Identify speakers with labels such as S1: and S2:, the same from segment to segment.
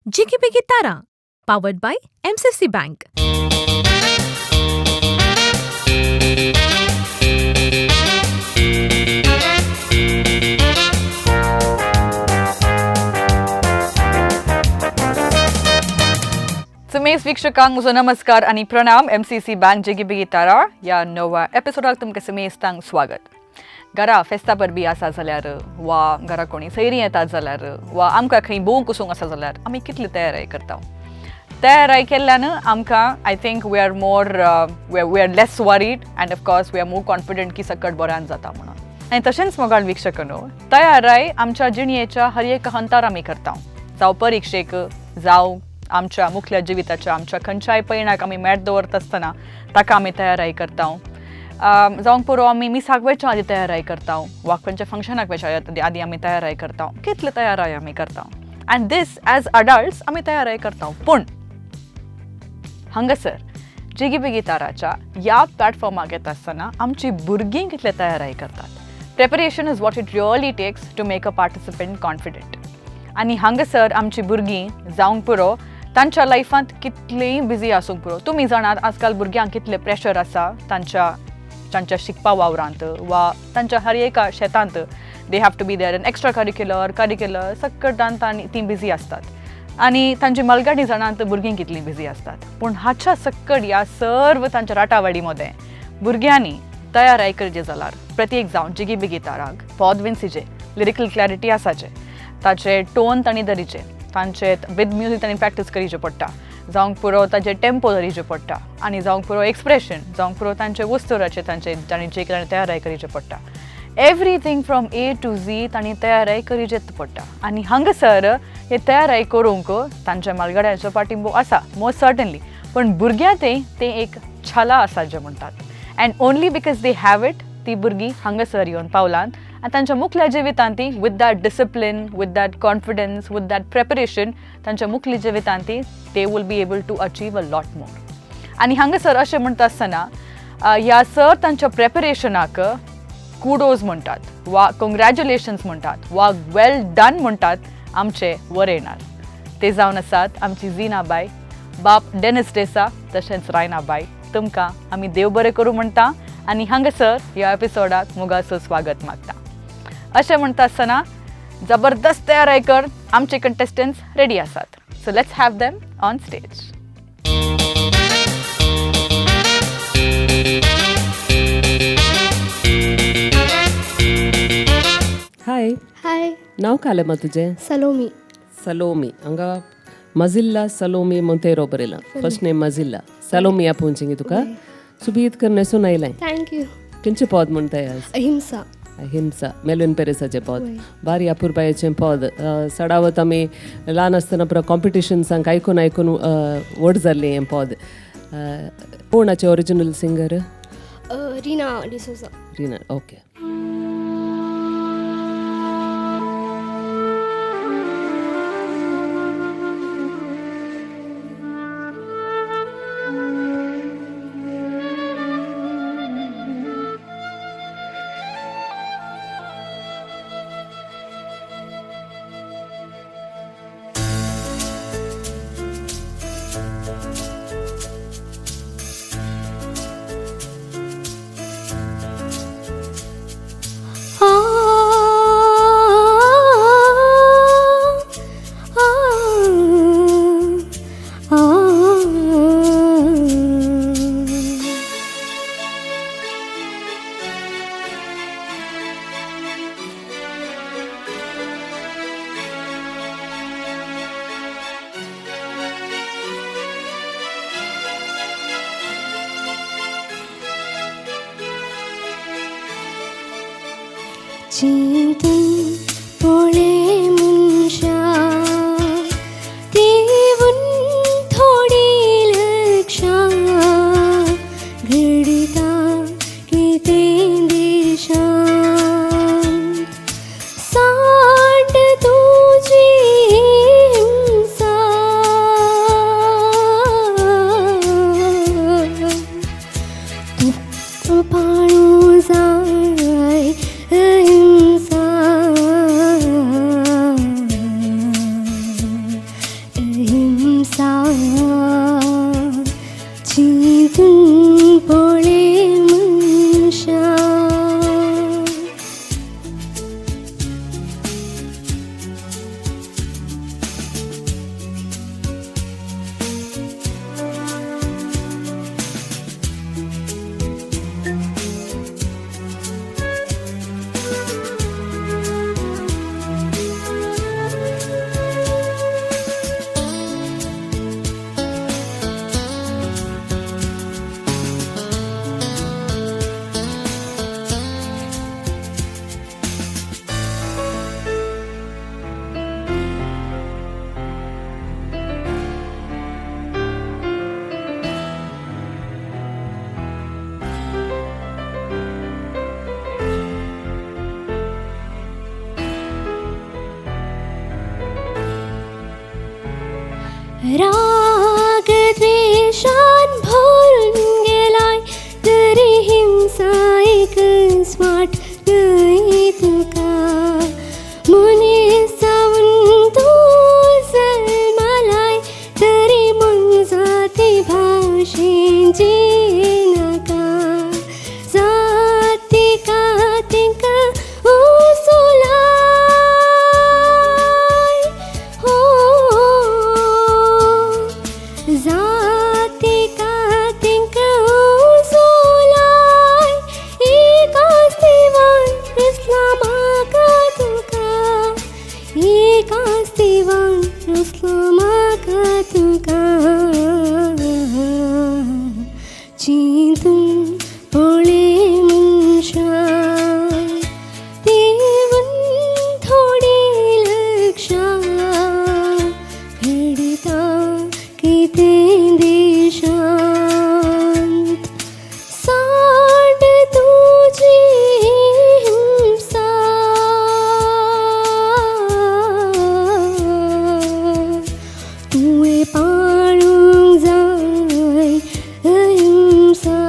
S1: Jigibigi Tara, powered by MCC bank.
S2: सुमेस वीक्षकांक म्हजो नमस्कार आनी प्रणाम. एमसीसी बँक जिगीबिगी तारा ह्या नव्या एपिसोडाक तुमकां समेस्तांक स्वागत. घरा फेस्ता परबी आसा जाल्यार वा घरा कोणी सैरीं येतात जाल्यार वा आमकां खंय भोंवूंक वचूंक आसा जाल्यार आमी कितली तयारी करता. तयारी केल्ल्यान आमकां I think we are more we are less worried and of course we are more confident की सकट बऱ्यान जाता म्हणून. आनी तशेंच मोगाळ वीक्षकांनो, तयाराय आमच्या जिणयेच्या हर एका हंतार आमी करता, जावं परिक्षेक, जावं आमच्या मुखल्या जिविताच्या आमच्या खंयच्याय पयणाक आमी मेट दवरता आसतना ताका आमी तयाराय करता. जावंक पुरो आमी मिसाक वयच्या आदी तयाराय करता वा खंयच्या फंक्शनाक वयच्या आदी आमी तयाराय करता. कितले तयाराय आमी करता आनी these as adults आमी तयाराय करता. पूण हांगासर जिगीबिगी ताराच्या ह्या प्लॅटफॉर्माक येता आसतना आमची भुरगीं कितले तयाराय करतात. Preparation is what it really takes to make a participant confident. आनी हांगासर आमची भुरगीं जावंक पुरो तांच्या लायफांत कितलींय बिजी आसूंक पुरो. तुमी जाणात आजकाल भुरग्यांक कितलें प्रेशर आसा तांच्या तांच्या शिकपा वावरांत वा तांच्या हर एका शेतांत. They have to be there in extra curricular curricular सकटान तीं बिजी आसतात आनी तांची मलगाडी जाणांत भुरगीं कितलीं बिजी आसतात. पूण हाच्या सक्कड ह्या सर्व तांच्या राटावळी मदें भुरग्यांनी तयाराय करचे जाल्यार प्रत्येक जावन जिगीबिगी ताराक पद विन्सीचे लिरिकल क्लॅरिटी आसाचे, ताचे टोन तांणी धरीचे, तांचे विथ म्युजीक तांणी प्रॅक्टीस करीचे पडटा, जावंक पुरो ताचे टेम्पो धरीचे पडटा आनी जावंक पुरो एक्सप्रेशन, जावंक पुरो तांचे वस्तुराचे तांचे तांणी जे कितें तयाराय करीचे पडटा. Everything from A to Z तांणी तयाराय करीचेच पडटा. आनी हांगासर हे तयाराय करूंक तांच्या मालगड्याचो पाटिंबो आसा मोस्ट सर्टनली, पण भुरग्यां तें तें एक छाला आसा जें म्हणटात, and only because they have it ती भुरगीं हांगासर येवन पावलात आनी तांच्या मुखल्या जिवितांत ती with that discipline, with that confidence, with that preparation तांच्या मुखल्या जिवितांत ती they will be able to achieve a lot more. आनी हांगासर अशें म्हणटा आसतना ह्या सर तांच्या प्रेपरेशनाक कुडोज म्हणटात वा कंग्रॅच्युलेशन्स म्हणटात वा वेल डन म्हणटात आमचे वर येणार ते जावन आसात आमची झिनाबाय, बाप डेनिस डेसा तशेंच रायनाबाय. तुमकां आमी देव बरें करूं म्हणटा आनी हांगासर ह्या एपिसोडाक मोगाचो स्वागत मागता. अशें म्हणटा आसतना जबरदस्त तयाराय कर आमचे कंटेस्टंट्स रेडी आसात. So let's have them on stage.
S3: Hi.
S4: Hi.
S3: नाव कालेमा तुजें?
S4: सलोमी.
S3: सलोमी. हांगा मजिल्ला सलोमी मोंतेरो बरयलां. फर्स्ट नेम मजिल्ला, सलोमी आपोवची तुका. सुबीत करने आयलाय.
S4: Thank you.
S3: खंयचें पद म्हणटाय आज?
S4: अहिंसा.
S3: अहिंसा, मेलविन पेरेसाचें पद. बारी अपुरबायेचें पद. सडावत आमी ल्हान आसतना पुरो कॉम्पिटिशन्सांक आयकून आयकून व्हड जाल्लें हें पद. कोण हाचें original singer?
S4: Rina D'Souza.
S3: Rina, okay.
S4: चिंतून पळय मनशा देवून थोडी लक्षां घडता कितें देशांत सांड तुजी हिंसा तुका पाळूं जाय अहिंसा. हिंसा चिंतून पळय मनशा. राग द्वेषान भरून गेलाय तरी हिंसा एक स्वाट न्हय तुका. मनीस जावन तूं जल्मलाय तरी मनजाती भाशेन जिनाका. जाती कातींका उसोलाय हो, जाती कातींका उसोलाय. एकाच देवान इस्लामाका तुका, एकाच देवान इस्लामाका तुका. चिंतून पळय मनशा, देवन थोडी लक्षां घडता कितें देशांत. सांड तुजी हिंसा तुवें पाळूंक जाय अहिंसा,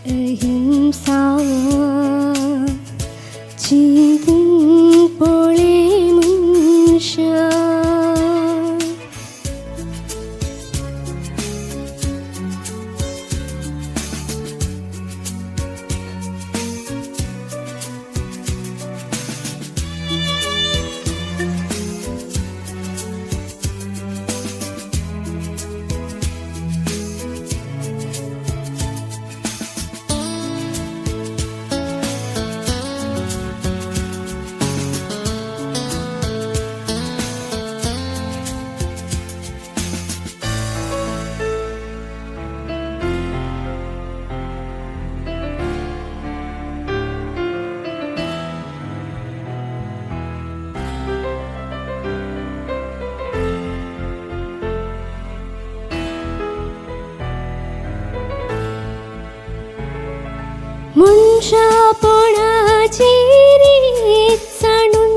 S4: अहिंसा. चिंतून पळय मनशा. मनशापणाची रीत जाणून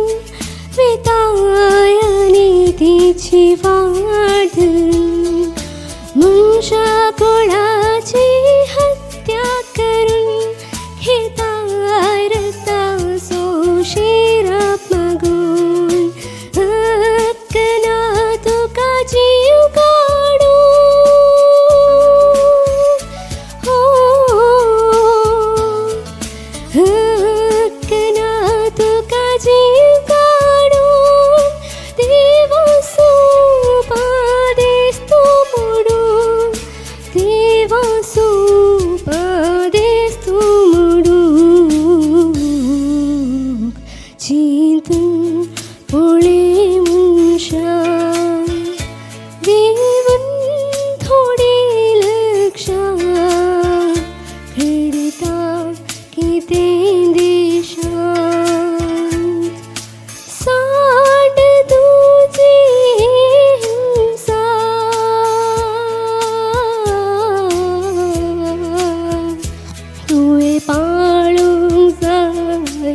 S4: वेताय आनी तिची वाट धरून, मनशा कुळाची हत्या करून घेताय रक्ताचो शिरप मागून. हक्क ना तुका जीव काडूं हो, हक्क ना तुका जीव काडून. देवासो पादेस तूं मोडून, देवासो पादेस तूं मोडून. चिंतून पळय मनशा, देवन थोडी लक्षां घडता कितें देशांत. सांड तुजी हिंसा तुवें पाळूंक जाय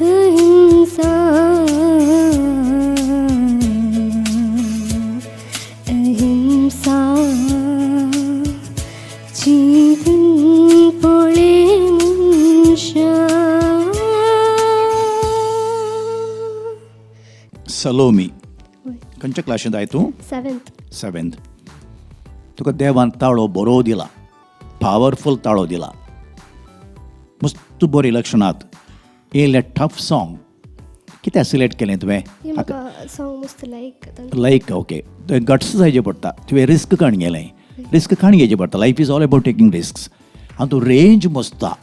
S4: अहिंसा.
S5: सलोमी.
S4: वय.
S5: खंयच्या क्लासींत I तूं?
S4: सेवन्थ.
S5: सेवेंथ. तुका देवान ताळो बरो दिला, पावरफूल ताळो दिला, मस्त बरी लक्षणात येयलें. टफ सॉंग कित्याक सिलेक्ट केलें तुवें?
S4: हे म्हाका सॉंग मस्त लायक.
S5: लायक, ओके. तुवें गट्स जायचे पडटा. तुवें रिस्क काण गेलें, रिस्क काण घेवचें पडटा. Life is all about taking risks. आनी तूं रेंज मस्ता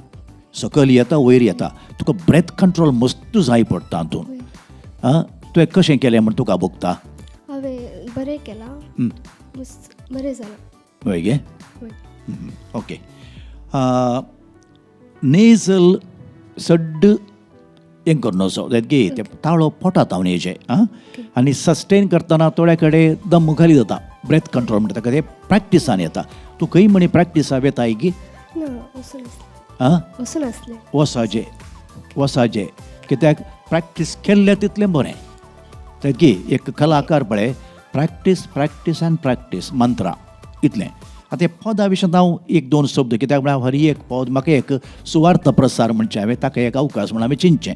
S5: सकयल येता, वयर येता. तुका ब्रेथ कंट्रोल मस्त जाय पडटा हातून. आं, तुवें कशें केलें म्हण तुका भोगता?
S4: हांवें बरें केलां, मस्त बरें जालां.
S5: हय गे?
S4: वय.
S5: ओके. नेजल सड्ड हें करून वचो गे, ते ताळो पोटात हांव येचे. आं, आनी सस्टेन करतना थोड्या कडेन दम खाली जाता. ब्रेथ कंट्रोल म्हणटा ताका, ते प्रॅक्टिसान येता. तूं खंय म्हणी प्रॅक्टिसा वेताय गी?
S4: ना, वचून आसलें.
S5: आं?
S4: वचून आसलें.
S5: वसाजे वसाजे, कित्याक प्रॅक्टीस केल्लें तितलें बरें की एक कलाकार पळय, प्रॅक्टीस प्रॅक्टीस आनी प्रॅक्टीस मंत्रा इतलें. आतां हे पदा विशयांत हांव एक दोन शब्द, कित्याक म्हळ्यार हर एक पद म्हाका एक सुवार्थ प्रसार म्हणचें हांवें ताका एक अवकाश म्हण हांवें चिंतचें.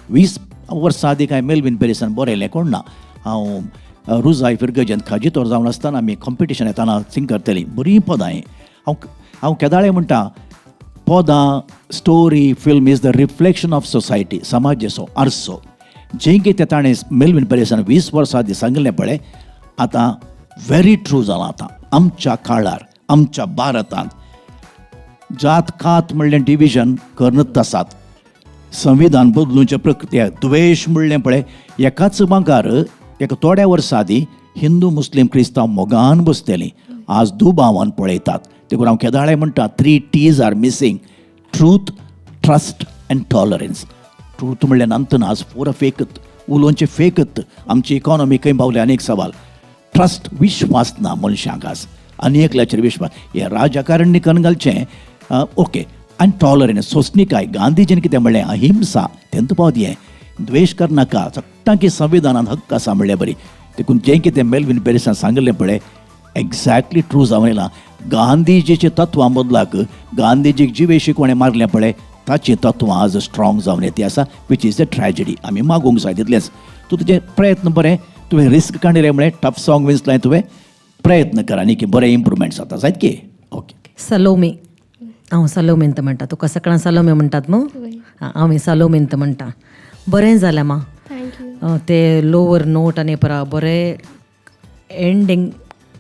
S5: 20 वर्सां आदीं कांय मेलवीन पेरिसान बरयलें कोण ना. हांव रुजाय फिरगजेंत खाजितोर जावन आसतना आमी कॉम्पिटिशन येताना सिंग करतलीं बरीं पदां हीं. हांव केदाळे म्हणटा, पदां, story, film is the reflection of society, समाजाचो आरसो. जें कितें ताणें मेलवीन पेरिसान 20 वर्सां आदीं सांगिल्लें पळय, आतां व्हेरी ट्रू जालां. आतां आमच्या काळार आमच्या भारतांत जात कात म्हणलें डिविजन करनच आसात. संविधान बदलूचे प्रक्रिया, द्वेश म्हणलें पळय, एकाच बांकार एका थोड्या वर्सां आदीं हिंदू, मुस्लीम, क्रिस्तांव मोगान बसतलीं, आज दुबावान पळयतात. देखून हांव केदाळे म्हणटा, three T's are missing: truth, trust and tolerance. Truth म्हणलें नंतर आज पुरो फेकत, उलोवचें फेकत. आमची इकॉनॉमी खंय पावली आनी एक सवाल. ट्रस्ट, विश्वास ना मनशांक आज आनी एकल्याचेर विश्वास. हें राजकारणी कन्न घालचें. ओके, आनी टॉलरन्स, सोंसणीकाय. गांधीजीन कितें म्हणलें? अहिंसा. तेंत पावत हें द्वेश करनाका, सगळ्यांकी संविधानान हक्क आसा म्हणलें बरी. देखून जें कितें मेलवीन पेरिसान सांगिल्लें पळय, एग्जॅक्टली ट्रू जावन येयलां. गांधीजीचे तत्वां बदलाक गांधीजीक जिवेशी कोणें मारलें पळय, ताचीं तत्वां आज स्ट्रॉंग जावन येती आसा, which is a tragedy. आमी मागूंक जाय तितलेंच. तूं तुजे प्रयत्न बरें, तुवें रिस्क काडलें म्हळें, टफ सॉंग विंचलें तुवें. प्रयत्न कर आनी की बरें इम्प्रुवमेंट जाता जायत की. ओके.
S6: सलोमी, हांव सलोमेंत म्हणटा. तुका सकाळ सलोमे म्हणटात न्हू? हांव सलोमेंत म्हणटा. बरें जालें मा.
S4: Thank you.
S6: ते लोवर नोट आनी परा बरें एंडींग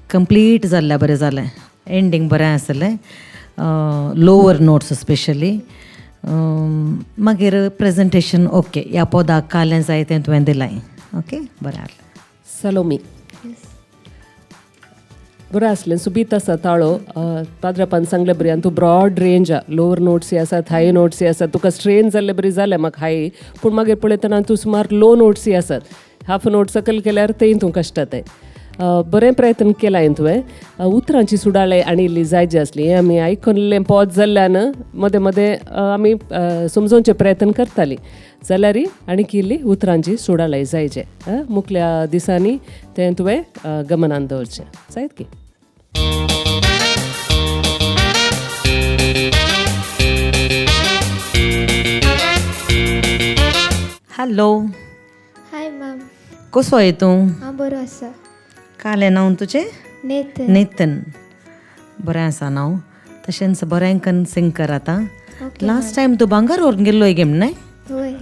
S6: कंप्लीट जाल्लें, बरें जालें. एंडींग बरें आसलें, लोवर नोट्स स्पेशली. मागीर प्रेजेंटेशन ओके. ह्या पदाक कालें जाय तें तुवें दिलां. ओके, बरें जालें.
S3: सलोमी, बरें आसलें. सुबीत आसा ताळो. पाद्रापान सांगले बरी. आनी तूं ब्रॉड रेंज, लोवर नोट्सय आसात, हाय नोट्सय आसात. तुका स्ट्रेन जाल्ले बरी जालें म्हाका हाय, पूण मागीर पळयतना तूं सुमार लो नोट्सय आसात. हाफ नोट सकयल केल्यार तेय तूं कश्टाताय. बरें प्रयत्न केला हांवें तुवें. उतरांची सुडाळे आनी इल्ली जाय जी आसली. हें आमी आयकल्लें पॉज जाल्ल्यान मदें मदें आमी समजोवचे प्रयत्न करतालीं, जाल्यार आनीक इल्ली उतरांची सुडाळे जायचे. मुखल्या दिसांनी तें तुवें गमनान दवरचें जायत की.
S6: हॅलो.
S7: हाय मॅम.
S6: कसो आहे तूं?
S7: हांव बरो आसा.
S6: कालें नांव तुजें?
S7: नेतन.
S6: नेतन, बरें आसा नांव. तशेंच बरें कन सिंग कर आतां.
S7: ओके.
S6: लास्ट टायम तूं भांगर व्हरून गेल्लो गेम न्हय?
S7: वय.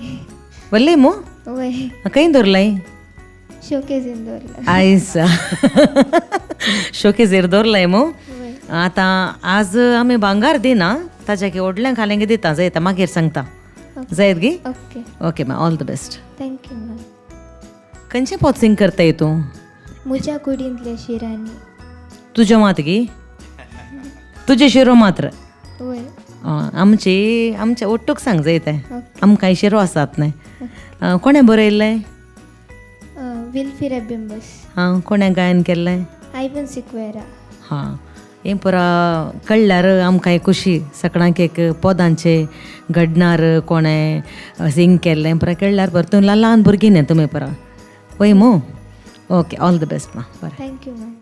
S6: वल्ले मो?
S7: वय.
S6: खंय दवरलाय?
S7: शोकेजीन दवरला.
S6: आयस शोकेजीर दवरलाय मो?
S7: वय.
S6: आतां आज आमी भांगार दिना ताच्या की व्हडल्या खालें दिता जायता, मागीर सांगता जायत गी.
S7: ओके.
S6: ओके मा, all the best.
S7: Thank you ma'am.
S6: खंयचें पद सिंग करताय तूं?
S7: म्हज्या कुडींतल्या शिरांनी.
S6: तुज्यो मात गी, तुजे शिरो मात्र?
S7: वय.
S6: आमची आमच्या ओट्टूक सांग जाय.
S7: ओके.
S6: आमकां शिरो आसात न्हय? कोणें बरयल्लें?
S7: विल्फी रेबिंबस.
S6: हां, कोणें गायन केल्लें?
S7: आयवन सिक्वेरा.
S6: हां, हें पुरा कळ्ळ्यार आमकां एक खुशी. सगळ्यांक एक पदांचे घडणार कोणें सिंग केल्लें पुरा कळ्ळ्यार बरें. तूं ल्हान भुरगीं न्ही तुमी पुरा वय मू? ओके, ऑल the best मा, बरें.
S7: Thank you ma'am.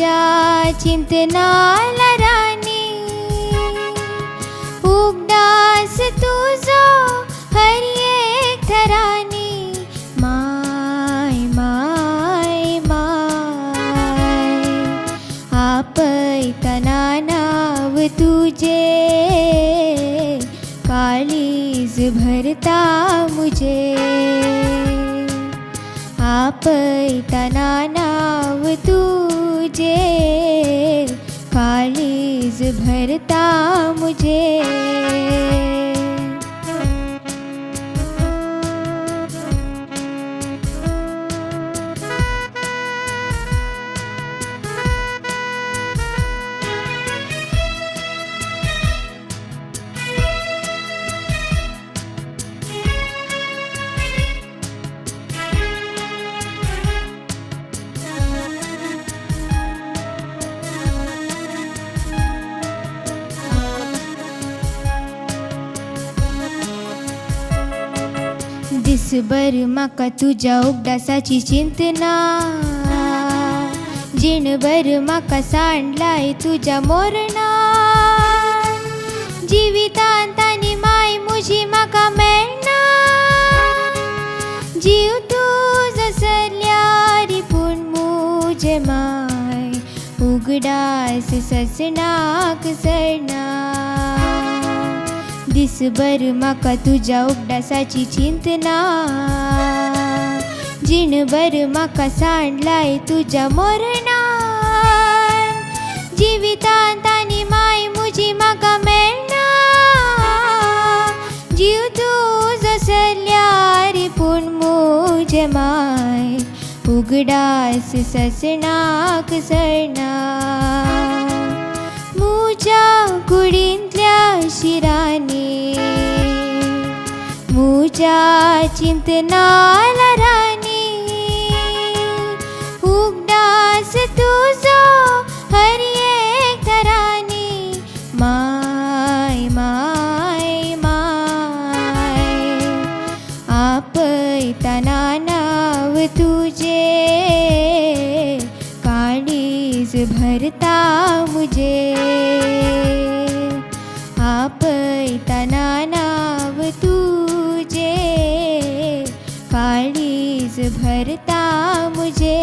S7: मुझ्या चिंतना रानी उगडास तुजो हर एक थरानी my my my आपयतना नांव तुजें काळीज भरता मुझे आपयतना नांव तुजें काळीज भरता मुझे. दिसभर म्हाका तुज्या उगडासाची चिंतना जीणभर म्हाका सांडलाय तुज्या मोरणान जिवितांत आनी माय म्हजी म्हाका मेळना जीव तुजो सरल्यार पूण म्हजें माय उगडास ससणाक सरना. दिसभर म्हाका तुज्या उगडासाची चिंतना जीणभर म्हाका सांडलाय तुज्या मोरणान जिवितांत आनी माय म्हजी म्हाका मेळना जीव तुजो सरल्यार पूण म्हजें माय उगडास ससणाक सरना. म्हज्या कुडींतल्या शिरांनी म्हज्या चिंतना रानी उगडास तुजो हर एक थरांनी my my my आपयतना नांव तुजें काळीज भरता मुझे आपयतना नांव तुजें काळीज भरता मुझे.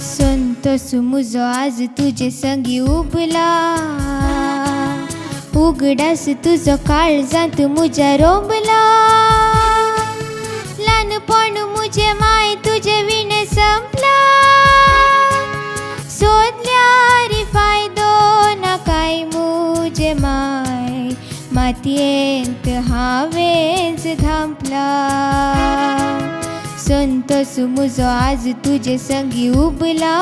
S7: संतोष मुजो आज तुजे संगी उबला उगडास तुजो काळजांत मुज्या रोंबला ल्हानपण मुजें माय तुजे विणे संपला सोदल्यार फायदो ना काय मुजें माय मातयेंत हांवेंच धांपला. संतोष मुजो आज तुजे संगी उबला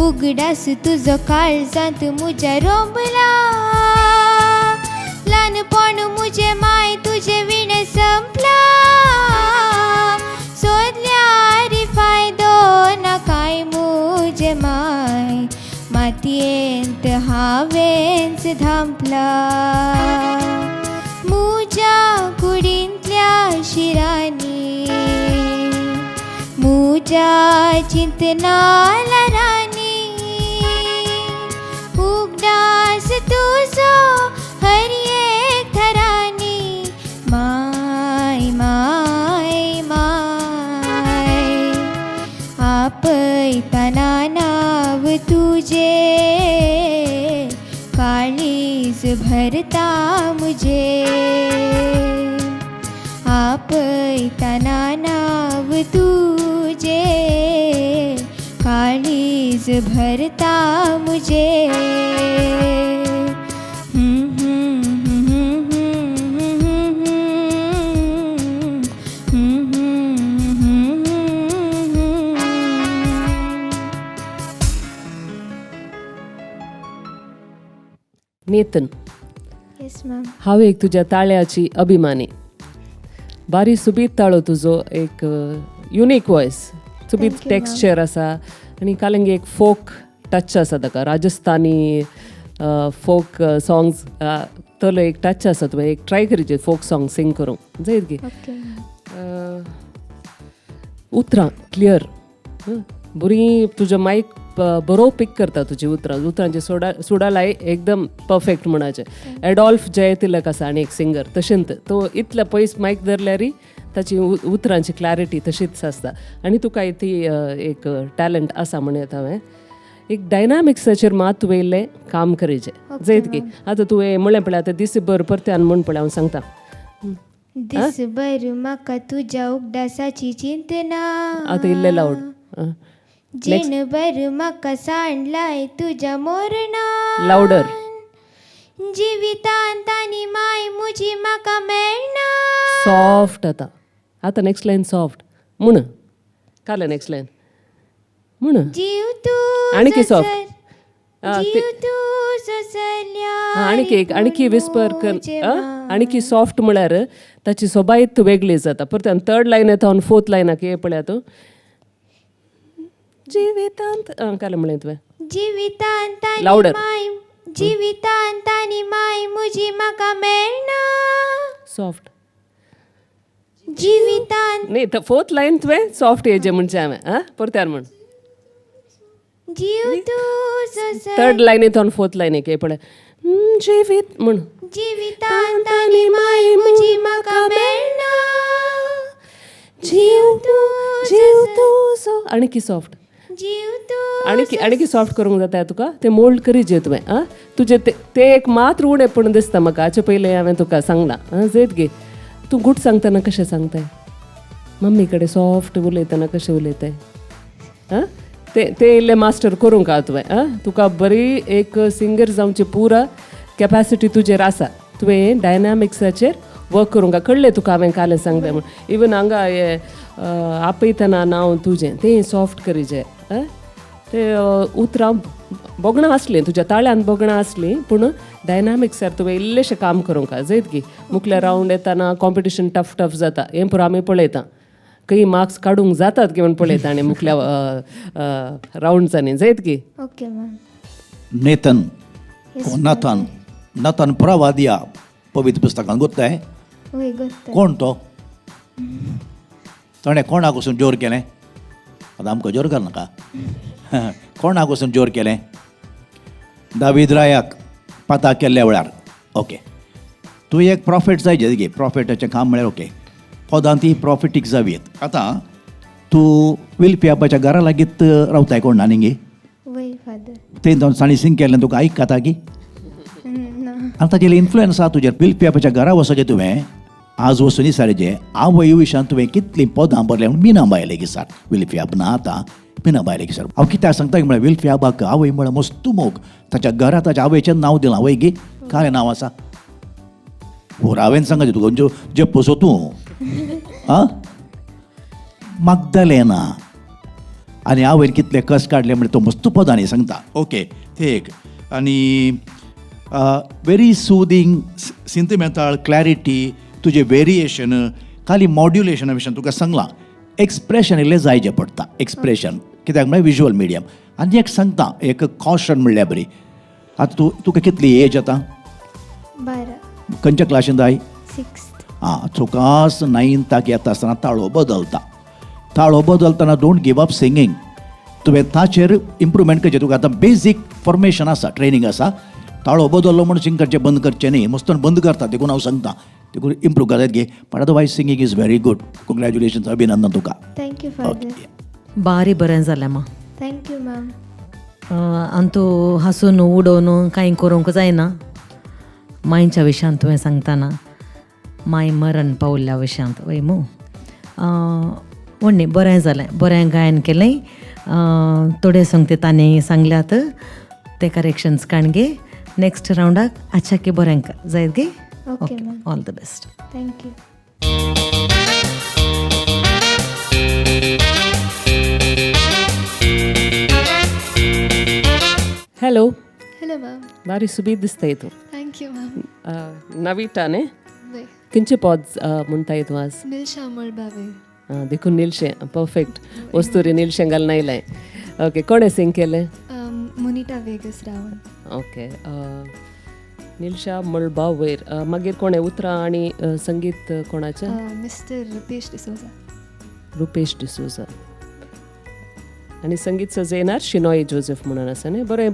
S7: उगडास तुजो काळजांत मुज्या रोंबला ल्हानपण मुजें माय तुजे विणे संपला सोदल्यार फायदो ना काय मुजें माय मातयेंत हांवेंच धांपला. म्हज्या कुडींतल्या शिरांनी म्हज्या चिंतना रानी उगडास तुजो हर एक थरांनी my my my आपयतना नांव तुजें काळीज भरता मुझे आपयतना नांव तुजें काळीज भरता मुझे.
S3: Nathan.
S7: Yes ma'am.
S3: हांव एक तुज्या ताळ्याची अभिमानी. बारी सुबीत ताळो तुजो, एक युनीक वॉयस, सुबीत टेक्स्चर आसा आनी कालंगी एक फोक टच आसा ताका. राजस्थानी फोक सॉंग्स तलो एक टच आसा. तुवें एक ट्राय करचें फोक सॉंग सिंग करूंक जायत गी. उतरां क्लियर बरी, तुजो मायक बरो पीक करता तुजी उतरां. उतरांचे सुडालाय एकदम परफेक्ट म्हणाचें. एडॉल्फ जयतिलक आसा आनी एक सिंगर, तशेंच तो इतले पयस मायक धरल्यारय ताची उतरांची क्लॅरिटी तशीच आसता. आनी तुका ती एक टॅलंट आसा म्हण येता. हांवें एक डायनामिक्साचेर मात तुवें इल्लें काम करचें जायत की. आतां तुवें म्हणलें पळय, आतां दिसभर परत्यान म्हण पळय, हांव सांगता.
S7: दिसभर म्हाका तुज्या उगडासाची चिंतना,
S3: आतां इल्लें लावड.
S7: जीणभर म्हाका सांडलाय तुज्या मोरना,
S3: लावडर.
S7: जिवितांत आनी माय म्हजी म्हाका मेळना.
S3: सॉफ्ट आतां. आतां नेक्स्ट लायन सॉफ्ट म्हण. काल नेक्स्ट लायन म्हण.
S7: जीव तूं
S3: आणखी सॉफ्ट. आणखी एक, आणखी विस्पर कर, आणखी सॉफ्ट म्हळ्यार ताची सोबायत वेगळी जाता. परत थर्ड लायन येता आनी फोर्थ लायनाक हे पळया तूं. जिवितांत काल म्हणलें तुवें
S7: जिवितांत
S3: लावडर.
S7: जिवितांत आनी माय म्हजी म्हाका मेळना.
S3: सॉफ्ट
S7: जिवितांत
S3: न्ही, फोर्थ लायन तुवें सॉफ्ट येजे म्हणचें हांवें. आं परत्यान म्हण.
S7: जीव तूं
S3: थर्ड लायन येता फोर्थ लायन एक पळय. जिवीत म्हण.
S7: जिवितांत आनी माय म्हजी म्हाका मेळना.
S3: जीव तूं, जीव तूं, आणखी सॉफ्ट.
S7: जीव
S3: आणखी सॉफ्ट करूंक जाता तुका. तें मोल्ड करीजे तुवें. आं तुजें तें एक मात्र उणें पण दिसता म्हाका. हाचे पयलें हांवें तुका सांगलां. आं जयत गे, तूं गूट सांगतना कशें सांगताय? मम्मी कडेन सॉफ्ट उलयतना कशें उलयताय? आं तें तें इल्लें मास्टर करूंक आहा तुवें. आं तुका बरी एक सिंगर जावची पुरा कॅपॅसिटी तुजेर आसा. तुवें डायनामिक्साचेर वर्क करूंक कळ्ळें तुका हांवें काल सांगलें म्हूण. इवन हांगा हें आपयतना नांव तुजें तें सॉफ्ट करीजे. आं तें उतरां बोगणां आसलीं तुज्या ताळ्यान, बोगणां आसलीं, पूण डायनामिक्सार तुवें इल्लेशें काम करूंक जायत गी. मुखल्या रावंड येतना कॉम्पिटिशन टफ टफ जाता, हें पुरो आमी पळयता. खंय मार्क्स काडूंक जातात की म्हूण पळयता आनी मुखल्या रावंड्सांनी जायत की.
S7: Okay ma'am.
S5: Nathan, Nathan, Nathan प्रवादिया पवित्र पुस्तकान गोत्ताय. कोण तो? ताणें कोणाक वचून जोर केलें? आतां आमकां जोर करनाका. कोणाक वचून जोर केलें? दावीद रायाक पाता केल्ल्या वेळार. ओके, तूं एक प्रॉफिट जाय गे. प्रॉफिटाचें काम म्हळ्यार ओके पदां ती प्रॉफिटीक जावयेत. आतां तूं विल्पियाबाच्या घरा लागीत रावताय कोण ना न्ही गे? थंय जावन साणी सिंग केल्लें तुका आयकता की? आनी ताजें इन्फ्लुयन्स आसा तुजेर. विल्पियाबाच्या घरा वचचें तुवें आज वचून विचारचें आवय विशान तुवें कितलीं पदां बरलीं म्हूण. मीना बाय लेगीत सार विल्पियाब ना आतां, मीना बाय लेगीत सार. हांव कित्याक सांगता म्हळ्यार विल्पियाबाक आवय म्हळ्यार मस्तू मोग. ताच्या घरा ताच्या आवयचें नांव दिलां वय गी? कांय नांव आसा हांवें सांगचें तुका जे पोसो तूं आं मागदलेना. आनी आवयन कितले कस काडले म्हणजे तो मस्त पदांनी सांगता. ओके, ते एक. आनी व्हेरी सुदींग सिंतिमेंताळ क्लॅरिटी तुजें वेरिएशन खाली मॉड्युलेशना विशयान तुका सांगलां. एक्सप्रेशन इल्लें जायचें पडटा. एक्सप्रेशन कित्याक म्हळ्यार विज्युअल मिडियम. आनी एक सांगता एक कॉशन म्हणल्यार बरी. आतां तूं तुका कितली एज आतां?
S7: 12.
S5: खंयच्या क्लासीन जाय?
S7: 6th.
S5: आं, चोकास 9th येता आसतना ताळो बदलता. ताळो बदलतना don't give up singing. तुवें ताचेर इम्प्रुवमेंट करचें. तुका आतां बेजीक फॉर्मेशन आसा, ट्रेनींग आसा. ताळो बदललो म्हूण सिंग करचें बंद करचें न्ही. मस्तन बंद करता देखून हांव सांगता देखून इम्प्रूव करत गे. But otherwise singing is very good. Congratulations, अभिनंदन तुका.
S7: Thank you father.
S6: बारी बरें जालें मा.
S7: Thank you ma'am.
S6: आनी तूं हांसून उडोवन कांय करूंक जायना. मांयच्या विशयांत तुवें सांगतना माय मरण पावल्ल्या विशयांत वय मू व्हडलें बरें जालें. बरें गायन केलें. थोडे संगते तांणी सांगल्यात ते करेक्शन्स काण गे. नेक्स्ट रावंडाक अच्छा की बरें जायत गे.
S7: Okay,
S6: all the best.
S7: Thank you.
S3: Hello.
S4: Hello. बरें मॅम.
S3: बारी सुबीत दिसताय तूं.
S4: Thank you ma'am.
S3: नवीटा न्ही?
S4: वय.
S3: खंयचें पद म्हणटाय तूं आज?
S4: निलशा मळबावेर.
S3: आं, देखून निलशें परफेक्ट वस्तुरी निलशें घालून आयलें. ओके, कोणें सिंग केलें?
S4: मोनिटा वेगस रावन.
S3: ओके, निलशा मळबा वयर. मागीर कोणें उतरां आनी संगीत कोणाचें?
S4: मिस्टर रुपेश डिसोजा.
S3: रुपेश डिसोजा. आनी संगीत सजयनार शिनोय जोसेफ म्हणून आसा न्ही? बरें,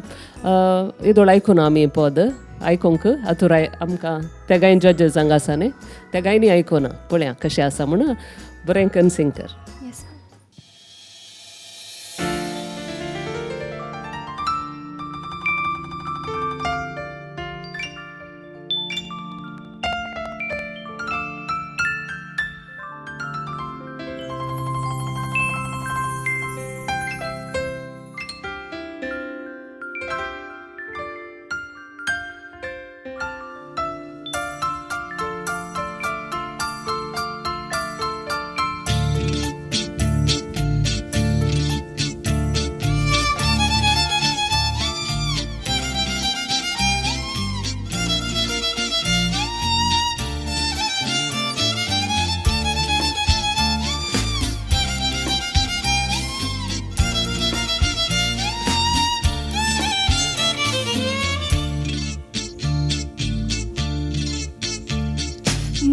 S3: येदोळ आयकून आमी पद आयकूंक आतुराय आमकां तेगांय जजेस हांगा आसा न्ही, तेगांयनी आयकुना पळया कशें आसा म्हणून. बरें करून सिंग कर.
S4: येस मॅम.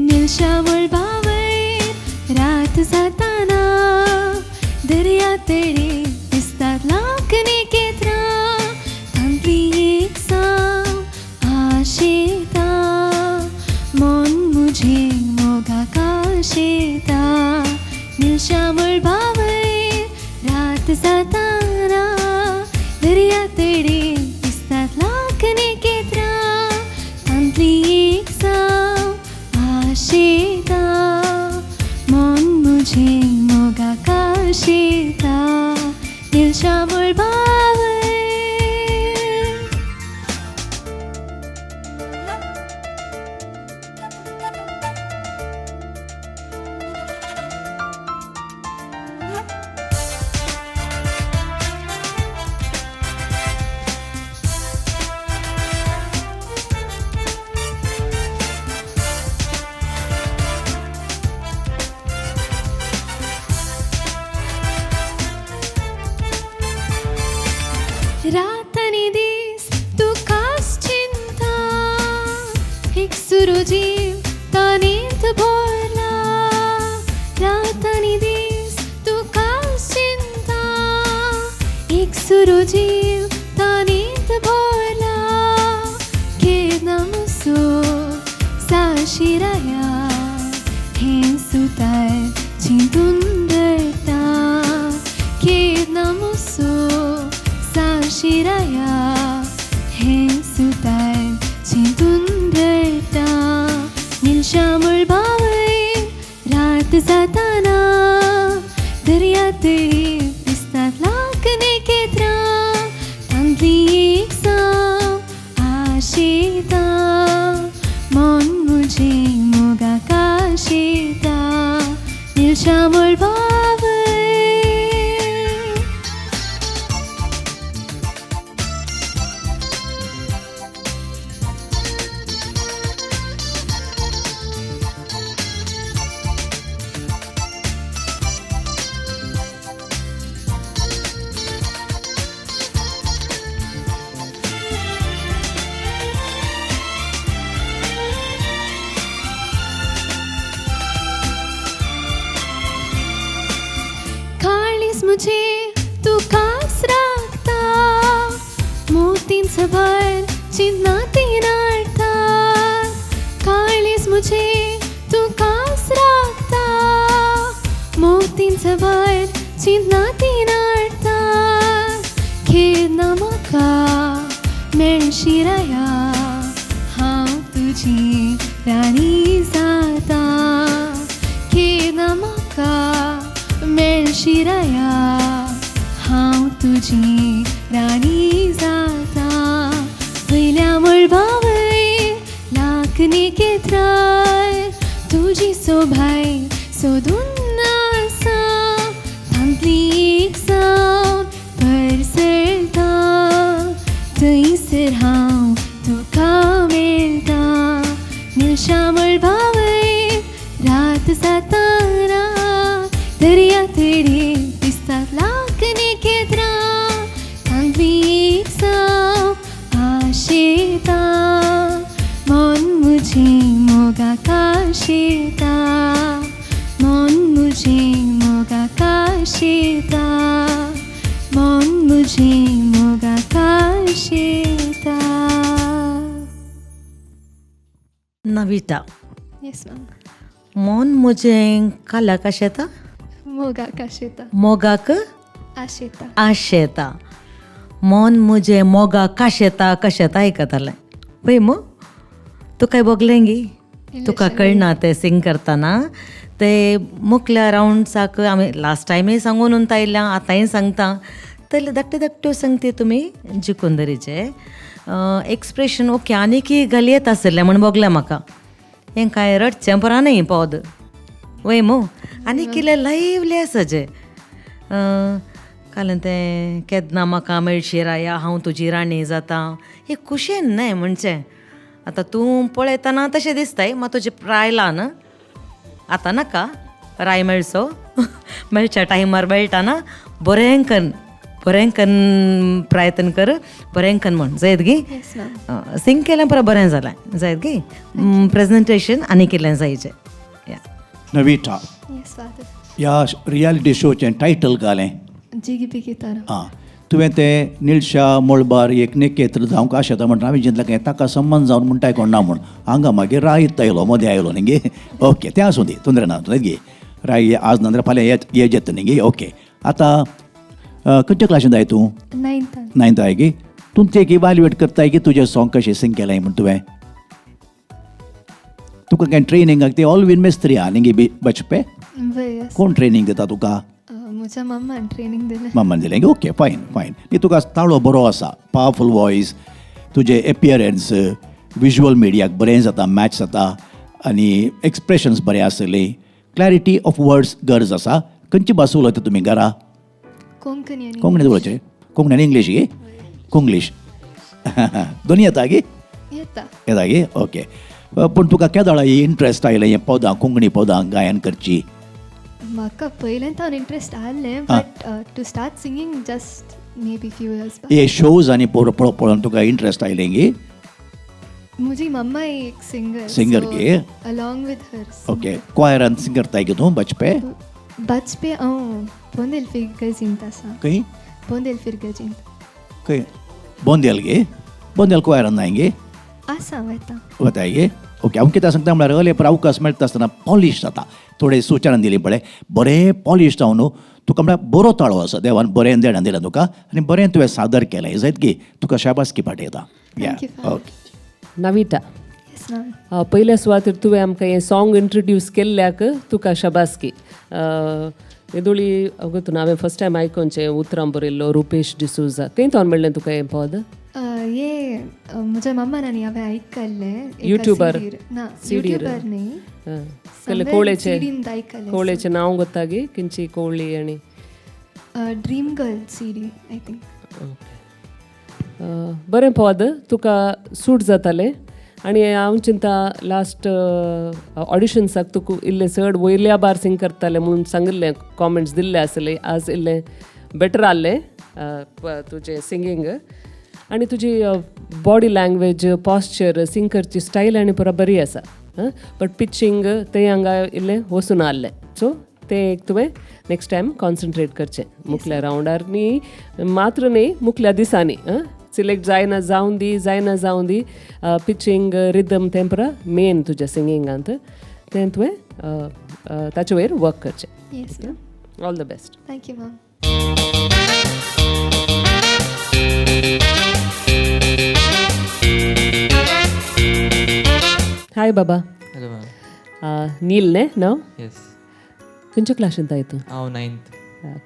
S4: निलशा मळबावयर रात जाताना दर्या तडी दिसतात लाख नेकेत्रां तांतली एक साव आशेता मन मुझे मोगाक आशेता. निलशा मळबावयर रात जाताना दर्या तडी दिसतात लाख नेकेत्रां तांतली एक साव आशेता मन मुझे मोगाक आशेता. निलशा मळबावयर. रात आनी दीस तुकाच चिंता एक सुरू जीव तानेंत भरला. रात आनी दीस तुकाच चिंता एक सुरू जीव तानेंत भरला. केन्ना मुसो साशिराया हें सुतार चिंतून रडटा. केन्ना मुसो साशिराया हें सुतार चिंतून रडटा. निलशा मळबावयर रात जाताना दर्या तडी दिसतात लाख नेकेत्रां तांतली एक साव आशेता मन मुझे मोगाक आशेता. निलशा मळबावयर. काळीज मुझे तुकाच राखता मोतींच भर चिंतना ती नाडटा. काळीज मुझे तुकाच राखता मोतींच भर चिंतना ती नाडटा. केन्ना म्हाका मेळशिराया हांव तुजी राणी जाता. केन्ना म्हाका मेळशिराया हांव तुजी राणी जाता. वयल्या मळबावयर लाख नेकेत्रां तुजी सोभाय सोदून आसा तांतली एक साव परसळटा थंयसर हांव दर्या तडी दिसतात लाख नखेत्रां तांबी साप आशेता मन मुझे मोगा काशेता मन मुझे मोगा काशेता मन मुझे मोगा काशेता.
S6: नविता.
S4: येस मॅम.
S6: मन मुझे कालाक आशेता,
S4: मोगाक आशेता,
S6: मोगाक
S4: आशेता,
S6: आशेता. मन मुझे मोगाक आशेता कशेता आयकतालें पळय मो. तुका भोगलें गी, तुका कळना तें सिंग करतना. ते मुखल्या रावंड्साक आमी लास्ट टायमय सांगून उंता आयल्या, आतांय सांगता. तसले धाकट्यो धाकट्यो संगती तुमी जिखून दवरीचे. एक्सप्रेशन ओके आनीक घालयेत आसलें म्हण भोगलें म्हाका. हें कांय रडचें परा न्ही पद वय मो, आनी कितें लायवली आसा जें काल तें केन्ना म्हाका मेळशी राया हांव तुजी राणी जाता, हें खुशयेन न्हय म्हणचें. आतां तूं पळयतना तशें दिसताय, मात तुजें राय ल्हान आतां नाका राय मेळचो, मेळच्या टायमार मेळटा ना. बरें कन्न बरें कन्न प्रयत्न कर, बरें कन्न म्हण जायत गी. सिंग केलें पुरो बरें जालें जायत गी. प्रेजेंटेशन आनी कितें जायचें.
S5: नविता, ह्या रियलिटी शोचें टायटल घालें
S4: जिगी बिगी तारा.
S5: आं, तुवें तें निळशा मळबार एक नखेत्र जावंक आशेता म्हणटा. हांवें चिंतलें काय ताका संबंद जावन म्हणटाय कोण ना म्हूण. हांगा मागीर रायत आयलो, मदें आयलो न्ही गे. ओके, तें आसूं दी, तोंदरे ना गे. राय आज ना जाल्यार फाल्यां येत येता न्ही गे. ओके, आतां खंयच्या क्लासींत I तूं?
S4: नायन्थान.
S5: नायन्थ I गे. तूं ते इवाल्युएट करताय की तुजें सॉंग कशें सिंग केलें म्हूण तुवें? तुका कांय ट्रेनिंगाक ते ऑलवीन मेस्त्री आहा न्ही गे बचपे? कोण ट्रेनिंग दिता तुका?
S4: म्हज्या मम्मान ट्रेनिंग दिलें.
S5: मम्मान दिलें. Okay, fine fine. न्ही तुका ताळो बरो आसा, पावरफूल वॉयस, तुजें एपियरन्स विज्युअल मिडियाक बरें जाता, मॅच जाता, आनी एक्सप्रेशन्स बरें आसले. क्लॅरिटी ऑफ वर्ड्स गरज आसा. खंयची भास उलयता तुमी घरा?
S4: कोंकणी.
S5: कोंकणी उलोवचें? कोंकणी आनी इंग्लीश गे? कोंग्लीश दोनी येता गे?
S4: येता.
S5: येता गे. ओके, पूण तुका केदोळा ही इंट्रस्ट आयलें हें पदां, कोंकणी पदां गायन करची?
S4: म्हाका पयलें तावन इंट्रस्ट आहलें, but to start singing just maybe few years back.
S5: हे शोज आनी पळोवन तुका इंट्रस्ट आयलें गे?
S4: म्हजी मम्मा एक सिंगर.
S5: सिंगर गे?
S4: Along with her.
S5: Okay, क्वायरान सिंग करताय गे तूं बचपे?
S4: बचपे हांव बोंदेल फिरगजींत आसा.
S5: खंय?
S4: बोंदेल फिरगजींत.
S5: खंय बोंदेल गे? बोंदेल क्वायरान नाय गे?
S4: आसा, वता.
S5: वताय गे. ओके, हांव कितें सांगता म्हळ्यार अले पर अवकाश मेळटा आसतना पॉलिश जाता. थोडे सुचना दिली पळय, बरें पॉलिश जावन तुका म्हळ्यार बरो ताळो आसा, देवान बरें देणें दिलें तुका आनी बरें तुवें सादर केलें जायत गे. तुका शाबासकी पाठयता. ओके
S3: नविता, पयल्या सुवातेर तुवें आमकां हें सॉंग इंट्रोड्यूस केल्ल्याक तुका शाबासकी. येदोळी गोतून हांवें फर्स्ट टायम आयकोनचें उतरां बरयल्लो रुपेश डिसोजा. खंय थावन मेळ्ळें तुका हें पद?
S4: ये म्हज्या मम्मान आनी हांवें आयकल्लें.
S3: युट्यूबर?
S4: ना, युट्यूबर न्ही.
S3: कोवळेचें कोवळेचें नांव गोत्ता गे? खंयची कोवळी? आनी
S4: dream girl CD I think.
S3: Okay, बरें पद तुका सूट जातालें. आनी हांव चिंता लास्ट ऑडिशन्साक तुका इल्लें चड वयल्या बार सिंग करतालें म्हणून सांगिल्लें, कॉमेंट्स दिल्ले आसले. आज इल्लें बेटर आहलें तुजें सिंगींग आनी तुजी बॉडी लँग्वेज, पॉस्चर, सिंग करची स्टायल आनी पुरा बरी आसा. बट पिचिंग तें हांगा इल्लें वचून आहलें. सो तें एक तुवें नेक्स्ट टायम कॉन्सन्ट्रेट करचें मुखल्या रावंडार न्ही मात्र न्ही, मुखल्या दिसांनी. सिलेक्ट जायना जावन दी, जायना जावन दी, पिचिंग रिदम तें पुरा मेन तुज्या सिंगिंगांत तें तुवें ताचे वयर वर्क करचें. All the best.
S4: Thank you ma'am.
S3: Hi Baba.
S8: Hello ma'am.
S3: Neel न्ही नांव?
S8: येस.
S3: खंयच्या क्लासींत I तूं?
S8: हांव नायन्थ.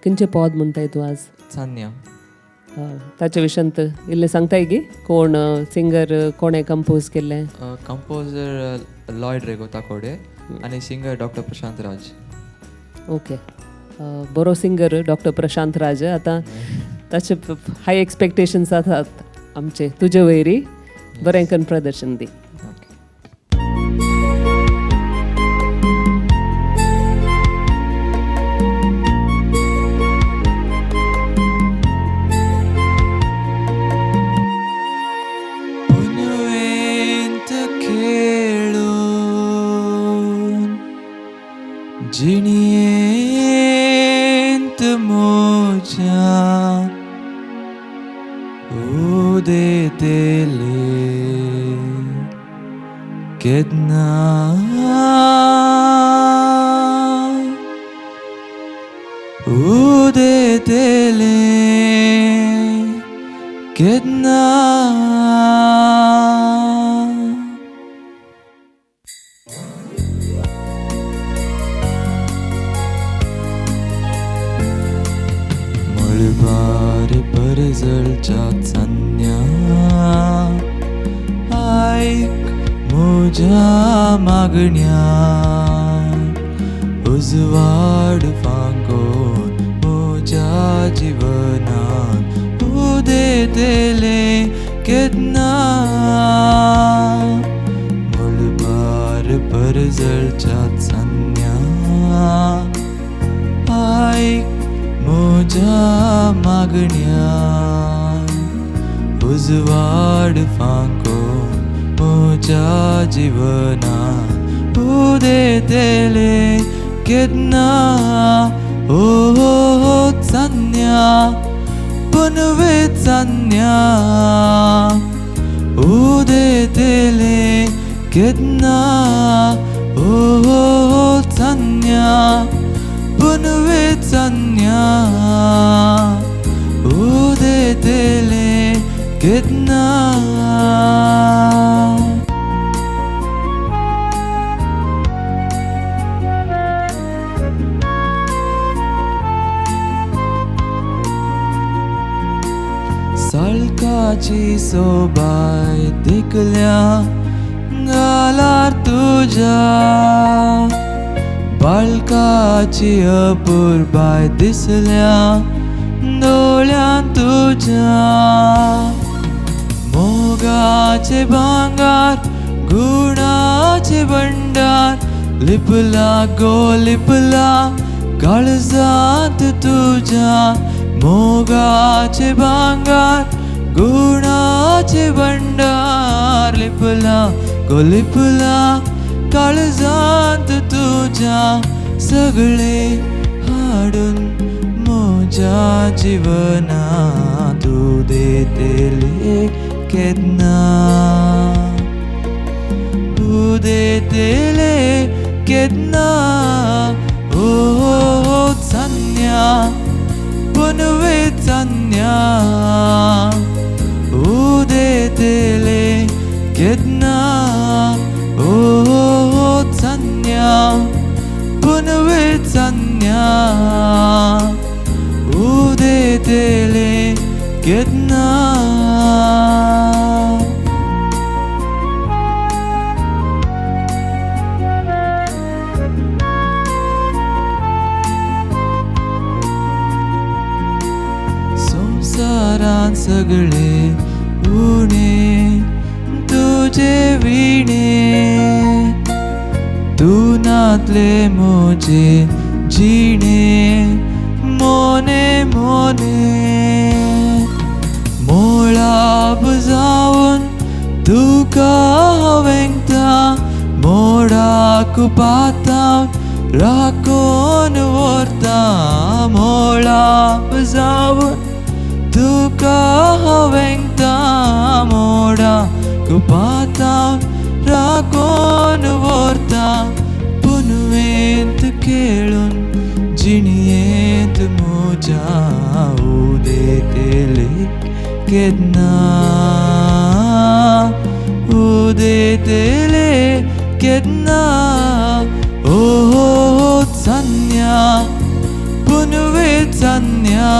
S3: खंयचें पद म्हणटाय तूं आज?
S8: सान्या.
S3: ताचे विशयांत इल्लें सांगताय गी? कोण सिंगर, कोणें कंपोज केल्लें?
S8: कंपोजर लॉयड रेगो ताकोडे आनी singer doctor Prashant Raj.
S3: Okay, बरो सिंगर डॉक्टर प्रशांत राज. आतां ताचे हाय एक्सपेक्टेशन्स आसात आमचे तुजे वयरी. बरें करून प्रदर्शन दी.
S8: केन्ना उदेतलें केन्ना. मळबार परजळच्या चान्न्या आयक म्हज्या मागण्या, उजवाड फांकोन म्हज्या जिवनान उदेतलें केन्ना. मळबार परजळच्या चान्न्या आयक म्हज्या मागण्या, उजवाड फांकोन म्हज्या जिवनान उदेतलें केन्ना. ओ चान्न्या पुनवे चान्न्या उदेतलें केन्ना. ओ चान्न्या पुनवे चान्न्या उदेतलें केन्ना. साळकाची सोबाय देखल्या गालार तुज्या, बाळकाची अपुरबाय दिसल्या दोळ्यान तुज्या. मोगाचे भांगार गुणाचे भंडार लिपला गो लिपला काळजांत तुज्या. मोगाचे भांगार गुणाचे भंडार लिपला गो लिपला काळजांत तुज्या. सगळे हाडून म्हज्या जिवनांत उदेतलें केन्ना, उदेतलें केन्ना. ओ चान्न्या पुनवे चान्न्या उदेतलें केन्ना. ओ चान्न्या पुनवे चान्न्या उदेतलें केन्ना. संवसारांत सगळे उणे तुजे विणे, तूं नातले म्हजे जिणे मोने मोने. मोळाब जावन तुका वेंगता, मोडाक पातावन राखून व्हरता. मोळाब जावन तुका वेंगता, मोडाक पातावन राखून व्हरता. पुनवेंत खेळून जिणयेंत म्हज्या उदेतलें केन्ना, उदेतलें केन्ना. ओ चान्न्या पुनवे चान्न्या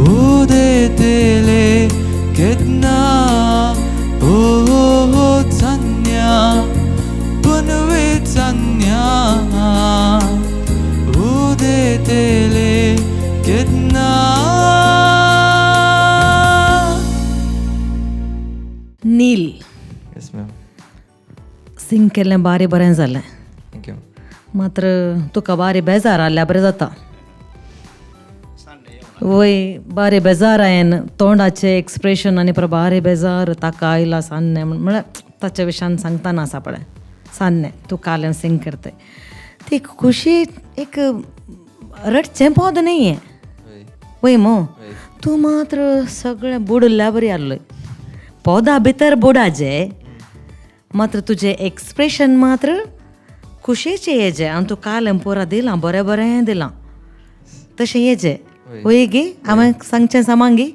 S8: उदेतलें केन्ना. ओ चान्न्या पुनवे चान्न्या उदेतलें केन्ना.
S6: नील.
S8: Yes ma'am.
S6: सिंग केल्लें बारी बरें जालें.
S8: Thank you.
S6: मात्र तुका बारी बेजार आसल्या बरें जाता. वय बारी बेजार हांवें तोंडाचें एक्सप्रेशन आनी परत बारी बेजार ताका आयला सान्नें म्हळ्यार ताच्या विशयान सांगतना आसा पळय सान्नें तूं काल सिंग करताय ती खुशी एक रडचें पद न्ही हें. वय मो तूं मात्र सगळें बुडल्या बरी आसलोय पदा भितर बुडाचे मात्र तुजें एक्सप्रेशन मात्र खुशयेचें येजें आनी तूं काल पुरा दिलां बरें बरें दिलां तशें येजें वय गे हांवें सांगचें सामान गे.